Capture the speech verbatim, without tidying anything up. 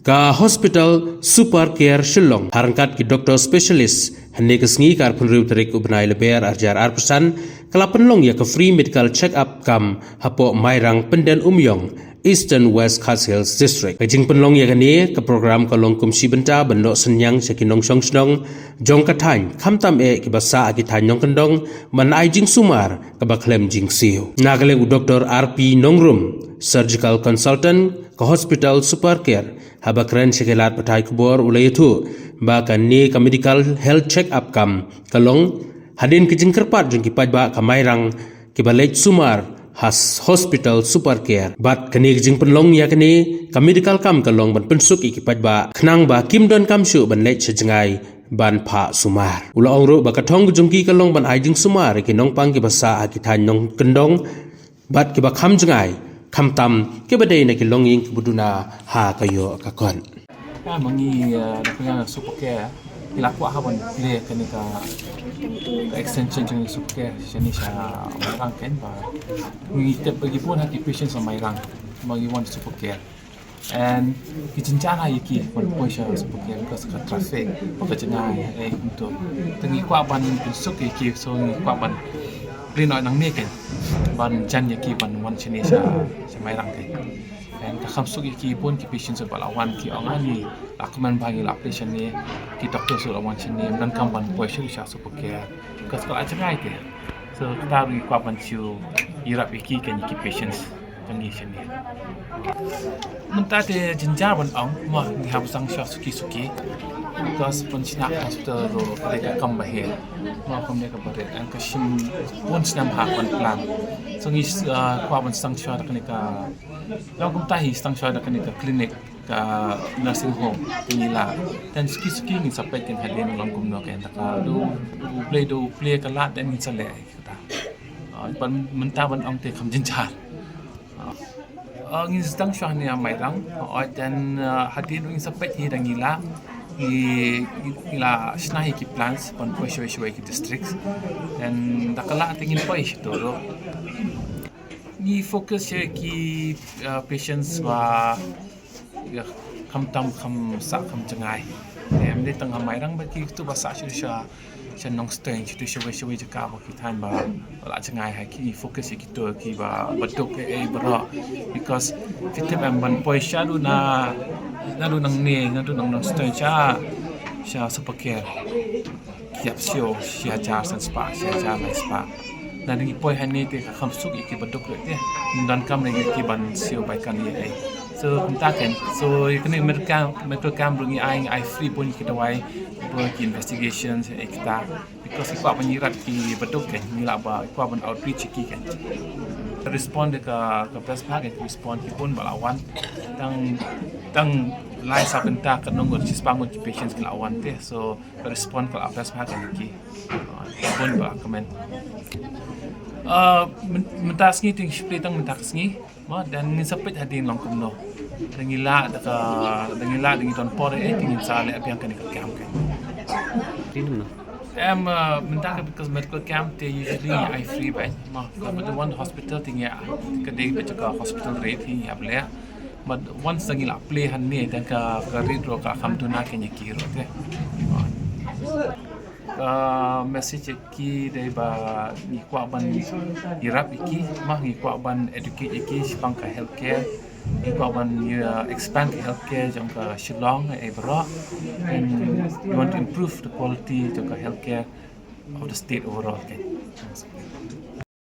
Ka Hospital Super Care Shillong, ha ryngkat ki doktor specialist, hynne ka sngi ka arphew hynriew tarik u bnai Lber arhajar arphew san, ka la pynlong ïa ka free medical check-up camp hapoh Mairang Pyndenumïong, Eastern West Khasi Hills District. Ka jingpynlong ïa kane ka program ka long kum shi bynta ban noh synñiang sha ki nongshong shnong jong ka thaiñ, khamtam eh kiba sah ha ki thaiñ nongkyndong, ban ai jingsumar kaba khlem jingsiew. Na ka liang u Doktor R P Nongrum, surgical consultant ka Hospital Super Care, haba kren sha ki lad pathai khubor u la ïathuh ba kane ka medical health check-up camp ka long hadien ka jingkyrpad jong ki paidbah ka Mairang kiba leit sumar ha Hospital Super Care. Bad kane ka jingpynlong ïa kane ka medical camp ka long ban pynsuk ïa ki paidbah khnang ba kim donkam shuh ban leit sha jngai ban phah sumar. U la ong ruh ba ka thong ka jong ki ka long ban ai jingsumar ïa ki nongpang kiba sah ha ki thaiñ nongkyndong bad kiba kham jngai, khamtam kiba dei na ki longïing kiba duna ha ka ïoh ka kot. Ka ma ngi, eh, da ka Super Care, ngi la kwah ha ban plie kane ka, ka extension jong Super Care shane sha Mairang, kan ba ngi tip ba ki bun ha ki patients ha Mairang ba ngi wan Super Care. And ki jynjar ha ïa ki ban poi sha Super Care because ka traffic, ba ka jngai, eh, kumto. Te ngi kwah ban pynsuk ïa ki, so ngi kwah ban plie noh nangne, kan, ban jan ïa ki ban wan shane sha, sha Mairang, kan. And ka kham suk ïa ki, bun ki patients ba la wan ki ong, ah, ngi la kmen ba ngi la plie shane, ki doctor ruh la wan shane, ym donkam ban poi shuh sha Super Care because ka la jngai te. So kata ruh ngi kwah ban shu ïarap ïa ki, kan, ïa ki patients jong ngi shane. Mynta te jynjar ban ong, ma ngi hap sdang shuwa suki suki because ban shna hospital ruh ka dei ka kam ba heh, ma kumne ka ba rit, and ka shim bun snem ha ban plan. So ngi, uh, kwah ban sdang shuwa da kane ka, long kumta hi sdang shuwa da kane ka clinic, ka nursing home, te ngi lah. Then suki suki ngin sa peit, kan, hadien long kumno, kan, da ka, da U Blei, da U Blei ka lah, then ngin sa leh ïa kata. Ah, ban mynta ban ong te kham jynjar. Ah, ah, ngin sdang shuwa hangne ha Mairang. Ah, then, ah, hadien ngin sa peit hi da ngi lah, ngi, ngi la shna hi ki plans ban poi shawei shawei ki districts. Then da ka lah te ngin poi shato ruh. Ngi focus sha ki, uh, patients ba, ïa, khamtam kham sah kham jngai. Em, ym dei tang ha Mairang, ba kito ba sah sha, sha, sha Nongstoiñ, sha, shawei shawei jaka ba ki thaiñ ba, ba la jngai ha ki, ngi focus ïa kito kiba, ba duk eh, eh, baroh. Because phi tip em, ban poi shaduh na, naduh nangne, naduh na Nongstoiñ sha, sha Super Care, ki ïap siew shi hajar san spah, shi hajar lai spah. Lada ngi poi hangne te ka kham suk ïa ki ba duk ruh te. Ym donkam lei ïa ki ban siew bai kali ïa ei. So kumta, kan. So ïa kane medical camp, medical camp ruh ngi ai, ngi ai free bun ki dawai, bun ki investigations, eh, kita. Because ngi kwah ban ïarap ki ba duk, kan. Ngi lah ba, ngi kwah ban outreach ïa ki, kan. Respond da ka, ka best bha, kan. Respond ki bun ba la wan. Tang, tang lai saw kynta katno ngut, shispah ngut ki patients ki la wan te. So ka respond ka la best bha, kan, ïa ki. Ah, bun ba la kmen. Ah, myn-, mynta sngi te ngi shu plie tang mynta ka sngi. Ma, then ngin sa peit hadien long kumno. Da ngi lah da ka, da ngi lah, da ngi don por eh, te ngin sa leh biang kane ka camp, kan. Em, ah, mynta ka, because medical camp te usually ngi ai free bha. Ma, ka ba da wan hospital te ngi, ka dei ba ka hospital rate hi ngi ïa leh. But once da ngi la plie hangne, then ka, ka rate ruh ka kham duna, kan, ïa ki ruh te. Ka message ïa ki dei ba ngi kwah ban ïarap ïa ki, ma ngi kwah ban educate ïa ki shaphang ka healthcare, ngi kwah ban, uh, expand ka healthcare jong ka Shillong eh baroh, and we want to improve the quality jong ka healthcare of the state overall, kan.